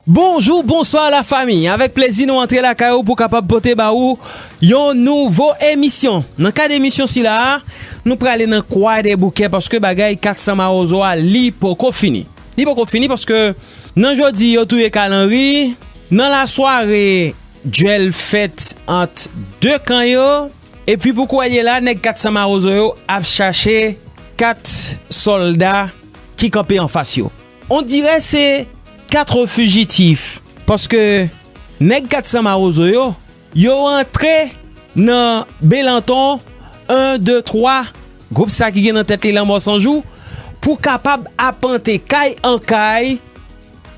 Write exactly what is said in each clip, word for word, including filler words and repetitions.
Bonjou, bonswa la fami. Avèk plezi nou antre lakay ou pou kapab pote ba ou yon nouvo emisyon. Nan kad emisyon sila a, nou prale nan Kwa Dèboukè paske bagay kat san Mawozo a li poko fini. Li poko fini paske nan jodi yo touye Carl Henry, nan lasware dyèl fèt ant de kan yo, epi pou kounye la, nèg kat san Mawozo yo ap chache kat sòlda ki kanpe anfas yo. On dirè se kat fijitif, paske nèg kat san Mawozo yo, yo antre nan Belanton en, de, twa, gwoup sa ki gen nan tèt li Lanmò San Jou, pou kapab apante kay an kay,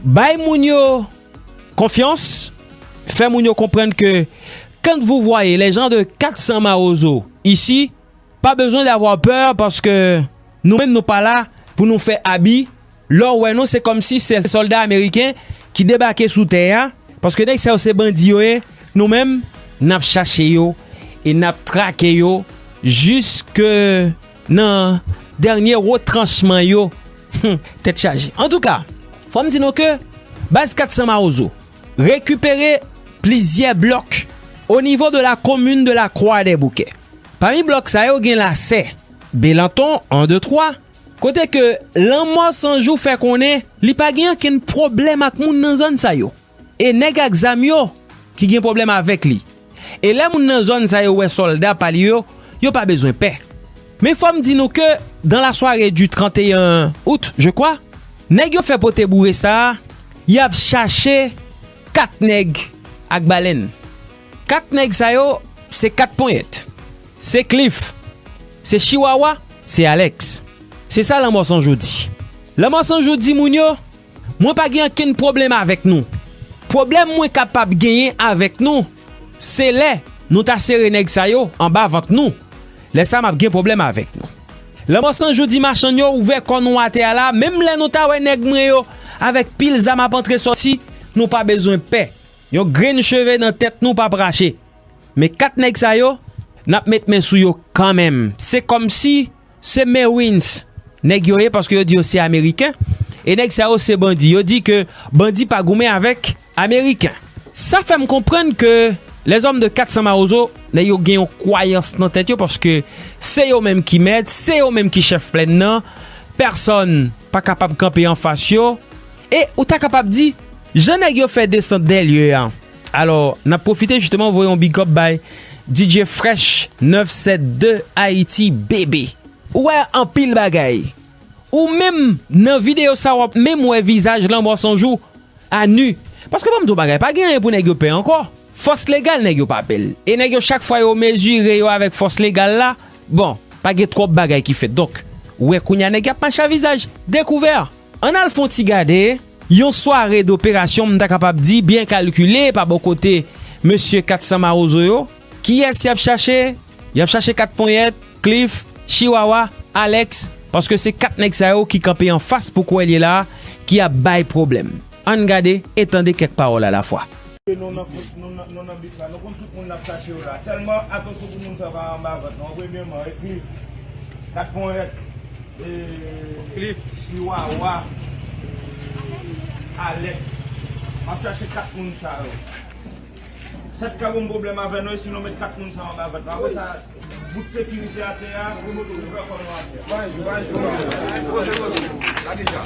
bay moun yo konfyans, fè moun yo konprann ke quand vous voyez les gens de kat san Mawozo ici, pas besoin d'avoir peur paske nou menm nou pa la pou nou fè abi. Lè w wè nou, se kòmsi se sòlda ameriken ki debake sou tè a, paske nèg sa yo se bandi yo ye, nou menm, n ap chache yo e n ap trake yo jiske nan dènye retranchman yo. Tèt chaje. Antouka, fò m di nou ke baz kat san Mawozo rekipere plizyè blòk o nivo de la komin de la Croix des Bouquets. Pami blòk sa yo gen Lasè, Belanton, en, de, twa, kote ke Lanmò San Jou fè konnen li pa gen okenn pwoblèm ak moun nan zòn sa yo. E nèg ak zam yo ki gen pwoblèm avèk li. E lè moun nan zòn sa yo wè sòlda pa li yo, yo pa bezwen pè. Men fò m di nou ke dans la soirée du trente et un août, je crois, nèg yo fè pote boure sa a, y ap chache kat nèg ak balèn. Kat nèg sa yo, se kat ponyèt. Se Cliff. Se Chiwawa. Se Alex. Se sa Lanmò San Jou di. Lanmò San Jou di moun yo, mwen pa gen okenn pwoblèm avèk nou. Pwoblèm mwen kapab genyen avèk nou, se lè nou ta sere nèg sa yo anba vant nou. Lè sa m ap gen pwoblèm avèk nou. Lanmò San Jou di machann yo, ouvè kò nou atè a la, menm lè nou ta wè nèg mwen yo avèk pil zam ap antre sòti, nou pa bezwen pè. Yon grenn cheve nan tèt nou p ap rache. Men kat nèg sa yo, n ap met men sou yo kanmenm. Se kòmsi se Marines nèg yo ye, paske yo di yo se Ameriken. E nèg sa yo se bandi. Yo di ke bandi pa goumen avèk Ameriken. Sa fè m konprann ke les hommes de kat san Mawozo, nèg yo gen yon kwayans nan tèt yo, paske se yo menm ki mèt, se yo menm ki chèf plèn nan. Pèsòn pa kapab kanpe anfas yo. E ou ta kapab di, jan nèg yo fè desant dèlye a. Alò, n ap pwofite jisteman voye yon big up bay D J Fresh nèf sèt de Haïti bebe. Ou wè anpil bagay. Ou menm nan videyo sa w ap menm wè vizaj Lanmò San Jou a nu. Paske ban m di w bagay, pa gen anyen pou nèg yo pè ankò. Fòs legal nèg yo pa pè l. E nèg yo chak fwa yo mezire yo avèk fòs legal la, bon, pa gen twòp bagay ki fèt. Donk, ou wè kounye a nèg y ap mache a vizaj dekouvè. Ann al fè yon ti gade, yon sware doperasyon, m ta kapab di, byen kalkile pa bò kote mesye kat san Mawozo yo. Kiyès y ap chache? Y ap chache kat ponyèt, Cliff, Chiwawa, Alex, paske se kat nèg sa yo ki kanpe anfas pou kwè l ye la, ki ap bay pwoblèm. Ann gade e tande kèk pawòl alafwa. Nou nan, nou nan, nou nan bit la, nou konn tout moun n ap chache yo la. Sèlman, atansyon pou moun sa yo pa anba vant non, premyèman. Epi, kat ponyèt, e, Cliff, Chiwawa, Alex. M ap chache kat moun sa yo. Sèt ka gon pwoblèm avè nou, e si nou met kat moun sa yo anba vant non. Apre sa, bout sekirite atè a, nou fè kò nou atè a.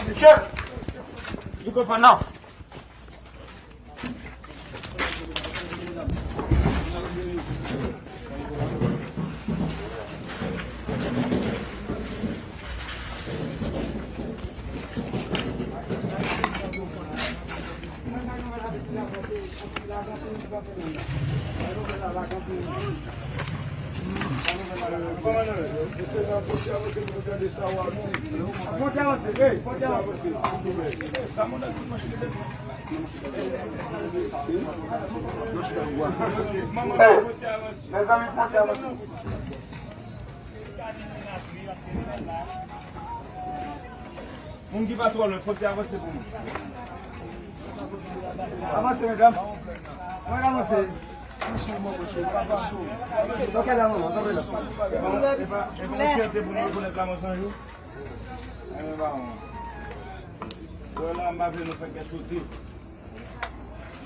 Michel! Mikrofòn nan. Hey, mezanmi, fòk avanse. Moun ki pa twò lwen, fòk avanse pou mwen. Avanse, medam. Mwen avanse. Epa, epa yon fyète pou nou rekonèt la mò san jou. Anyen pa yon. Wè la, m pa vle nou fè kè sote.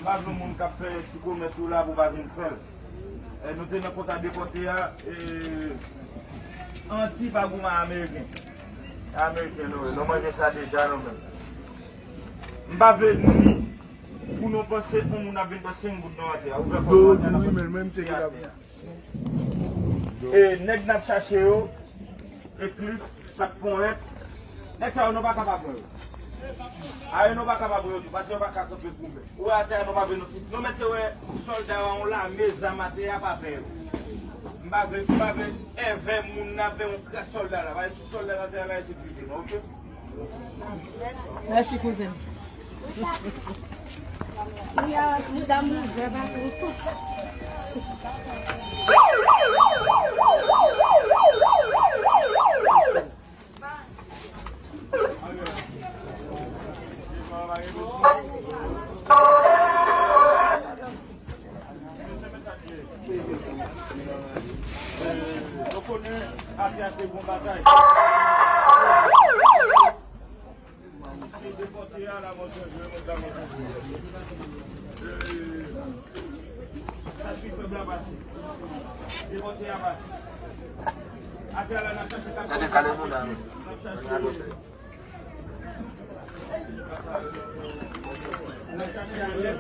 M pa vle moun k ap fè ti komès yo la pou pa vin fè l. E, nou te nan kont a depòte a, e, anti pa goumen ameriken. Ameriken nou ye, nou manje sa deja nou menm. M pa vle ni pou nou panse yon moun ap vin pran senk goud nan atè a. Ouvè kò nou atè a, n ap pran senk goud nan atè a. E nèg n ap chache yo, e Cliff, Kat Ponyèt, nèg sa yo nou pa kapab pran yo. A yo nou pa kapab pran yo tou, paske yo pa ka kanpe goumen. Ou wè atè a nou pa vle nou fis. Nou mèt te wè sòlda yo a yon lame zam atè a pa pè yo. M pa vle, m pa vle èvè moun nan pè yon kras sòlda la. Paske tout sòlda nan atè a la e sekirite nou, oke? Mèsi kouzen. Li a, li damou zè pa tou. Nou konnen atè a te gon batay. Se depòte a la mò san jou, mò san jou. Sa ki fèb la pase. Depòte a pase. Atè a la n ap chache Kat Ponyèt, n ap chache. N ap chache Alex,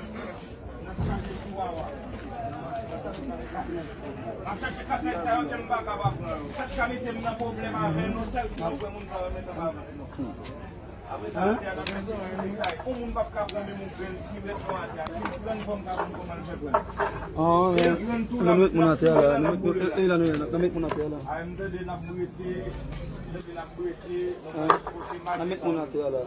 n ap chache Chihuahua. N ap chache kat nèg sa yo ke m pa kapab pran yo. Sa k ka mete m nan pwoblèm avè nou, sèl si nou pran moun sa yo mete m avè nou. Apre sa, atè a n ap fè sekirite kay. Yon moun p ap ka pran menm yon grenn si ret nan atè a. Si l pran, fò m ka konn kòman l fè pran. An, men, n ap met moun atè a la. N ap met, e, e, la, nou, n ap met moun atè a la. A, m tande n ap rete, m tande n ap rete. N ap met moun atè a la.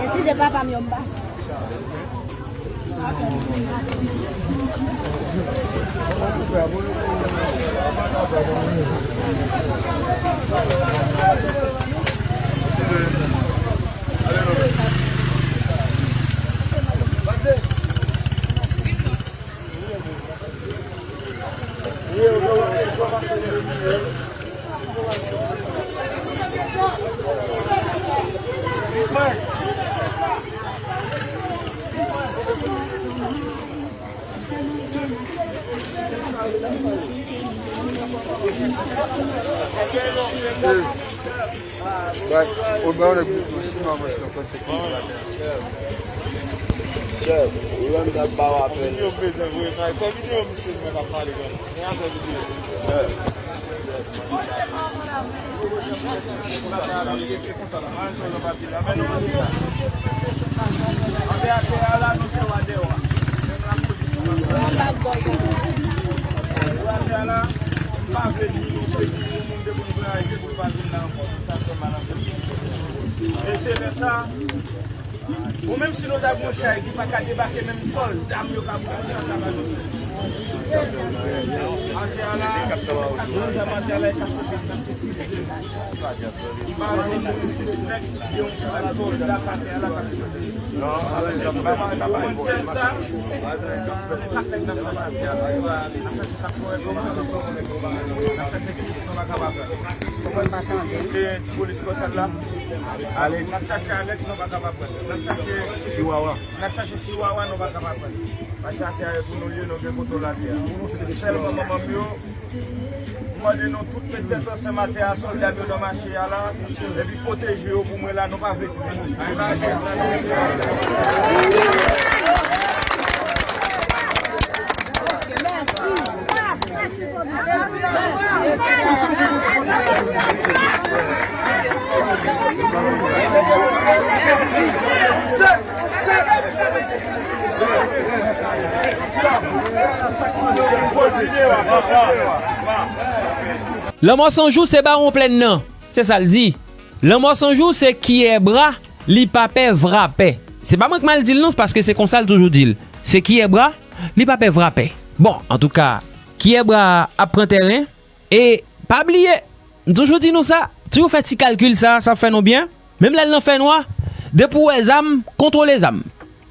Eskize papa m yo m pase. Bay, o bay, yon nèg bouton, si nou avanse nan kòd se kriz la tè. Chèf, ou wè m t ap ba w apèl. Fè videyo, fè videyo, misye, mwen ap pale, men. Gen afè videyo. Chèf. Ann sou yon papye la. Men nou mande sa. Ann atè a la, nou se wa dè wa. Menm la pozisyon pa fè. Wa dè wa la, m pa vle di nou se di yon moun te konn vwayaje pou l pa vin la ankò. Sa fè mal anpil. E se lè sa, ou menm si nou ta gon chay ki pa ka debake, menm sòlda m yo ka pran nan kaba nou. Atè a la, atè a la, e ka sòti nan sekirite. M pa wè nou sispèk yon sòlda atè a la k ap sòti. Ou konn sèl sa, kat nèg nan atè a la. N ap chache kat kòrèk, n ap chache kit, nou pa kapab. Ou konn sa, e ti polis kòsal la. Alex. N ap chache Alex, nou pa kapab pran. N ap chache Chihuahua. N ap chache Chihuahua, nou pa kapab pran. Paske atè a e pou nou l ye, nou gen kontwòl atè a. Sèlman manman m yo, m mande nou tout met tèt ansanm atè a, sòlda m yo nan mache a la, epi pwoteje yo pou mwen la, nou pa vle. Lanmò Sanjou se bawon plèn nan. Se sa l di. Lanmò Sanjou se kiyè bra, li pa pè vrapè. Se pa mwen k mal di l non, paske se konsa l toujou di l. Se kiyè bra, li pa pè vrapè. Bon, antouka, kiyè bra ap pran tèren. E pa bliye, m toujou di nou sa, toujou fè ti kalkil sa, sa ap fè nou byen. Menm lè l nan fènwa, depi w wè zam, kontwole zam.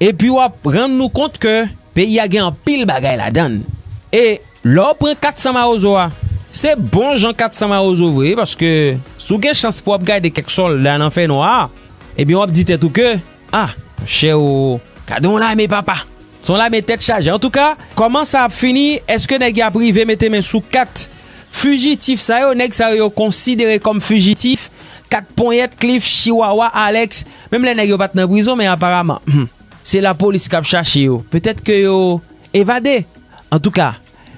Epi w ap rann nou kont ke peyi a gen anpil bagay ladan l. E lè w pran kat san mawozo a, se bon jan kat san mawozo vre, paske si w gen chans pou w ap gade kèk sòlda nan fènwa a, ebyen w ap di tèt ou ke, a, monchè o, gade yon lame papa. Se yon lame tèt chaje. Antouka, kòman sa ap fini? Èske nèg y ap rive mete men sou kat fijitif sa yo? Nèg sa yo, yo konsidere kòm fijitif. Kat Ponyèt, Cliff, Chihuahua, Alex. Menm lè nèg yo pa t nan prizon, men aparaman, hmm, se lapolis k ap chache yo. Petèt ke yo evade. Antouka,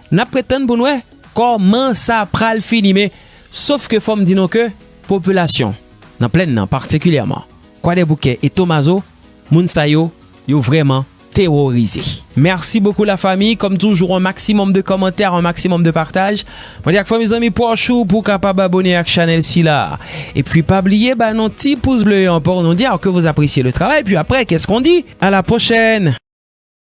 n ap ret tann pou n wè kòman sa pral fini. Men, sof ke fò m di nou ke popilasyon nan plèn nan, patikilyèman Kwadèboukè e Tomazo, moun sa yo, yo vrèman teworize. Merci beaucoup la famille. Comme toujours, un maximum de commentaires, un maximum de partage. Mwen di ak fanmi, zanmi, pwòch ou pou w kapab abone ak chanèl sila. Epi pa bliye ba nou ti pous ble an pou nou di ke vous appréciez le travail. Puis après, qu'est-ce qu'on dit? À la prochaine.